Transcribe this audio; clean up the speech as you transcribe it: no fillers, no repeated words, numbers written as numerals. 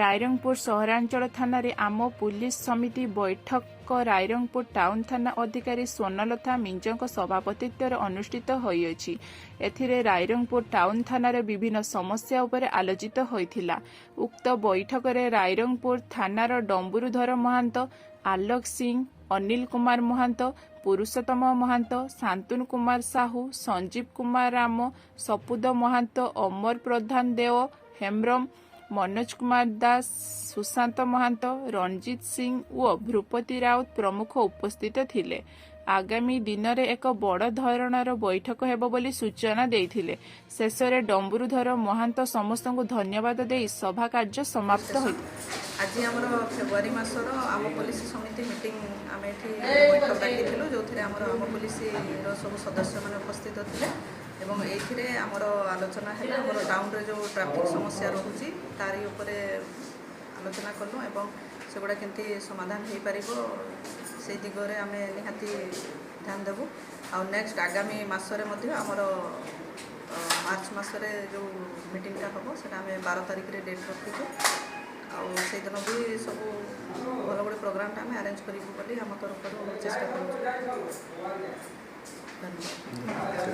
ରାଇରଙ୍ଗପୁର ସହରାଞ୍ଚଳ ଥାନାରେ ଆମ ପୁଲିସ ସମିତି ବୈଠକ ରାଇରଙ୍ଗପୁର ଟାଉନ ଥାନା ଅଧିକାରୀ ସ୍ୱର୍ଣ୍ଣଲତା ମିଞ୍ଜଙ୍କ ସଭାପତିତ୍ୱରେ ଅନୁଷ୍ଠିତ ହୋଇଅଛି। ଏଥିରେ ରାଇରଙ୍ଗପୁର ଟାଉନ ଥାନାର ବିଭିନ୍ନ ସମସ୍ୟା ଉପରେ ଆଲୋଚିତ ହୋଇଥିଲା। ଉକ୍ତ ବୈଠକରେ ରାଇରଙ୍ଗପୁର ଥାନାର ଡମ୍ବୁରୁଧର ମହାନ୍ତ, ଆଲୋକ ସିଂ, ଅନିଲ କୁମାର ମହାନ୍ତ, ପୁରୁଷୋତ୍ତମ ମହାନ୍ତ, ଶାନ୍ତନୁ କୁମାର ସାହୁ, ସଞ୍ଜୀବ କୁମାର ରାମ, ସପୁଦ ମହାନ୍ତ, ଅମର ପ୍ରଧାନ ଦେଓ ହେମ୍ବ୍ରମ, ମନୋଜ କୁମାର ଦାସ, ସୁଶାନ୍ତ ମହାନ୍ତ, ରଣଜିତ ସିଂ ଓ ଭୃପତି ରାଉତ ପ୍ରମୁଖ ଉପସ୍ଥିତ ଥିଲେ। ଆଗାମୀ ଦିନରେ ଏକ ବଡ଼ ଧରଣର ବୈଠକ ହେବ ବୋଲି ସୂଚନା ଦେଇଥିଲେ। ଶେଷରେ ଡମ୍ବୁରୁଧର ମହାନ୍ତ ସମସ୍ତଙ୍କୁ ଧନ୍ୟବାଦ ଦେଇ ସଭା କାର୍ଯ୍ୟ ସମାପ୍ତ ହୋଇଥିଲା। ଆଜି ଆମର ଫେବୃଆରୀ ମାସର ଆମ ପୋଲିସ ସମିତି ମିଟିଂ ଆମେ ଏଠି ବୈଠକ ଡାକିଥିଲୁ, ଯେଉଁଥିରେ ଆମର ଆମ ପୋଲିସର ସବୁ ସଦସ୍ୟମାନେ ଉପସ୍ଥିତ ଥିଲେ ଏବଂ ଏଇଥିରେ ଆମର ଆଲୋଚନା ହେଲା, ଆମର ଟାଉନରେ ଯେଉଁ ଟ୍ରାଫିକ୍ ସମସ୍ୟା ରହୁଛି, ତାରି ଉପରେ ଆଲୋଚନା କଲୁ ଏବଂ ସେଗୁଡ଼ା କେମିତି ସମାଧାନ ହେଇପାରିବ, ସେଇ ଦିଗରେ ଆମେ ନିହାତି ଧ୍ୟାନ ଦେବୁ। ଆଉ ନେକ୍ସଟ ଆଗାମୀ ମାସରେ ମଧ୍ୟ ଆମର ମାର୍ଚ୍ଚ ମାସରେ ଯେଉଁ ମିଟିଂଟା ହେବ, ସେଇଟା ଆମେ 12 ତାରିଖରେ ଡେଟ୍ ରଖିଛୁ। ଆଉ ସେଇଦିନ ବି ସବୁ ଭଲ ଗୋଟେ ପ୍ରୋଗ୍ରାମଟା ଆମେ ଆରେଞ୍ଜ କରିବୁ ବୋଲି ଆମ ତରଫରୁ ଚେଷ୍ଟା କରୁଛୁ। ଧନ୍ୟବାଦ।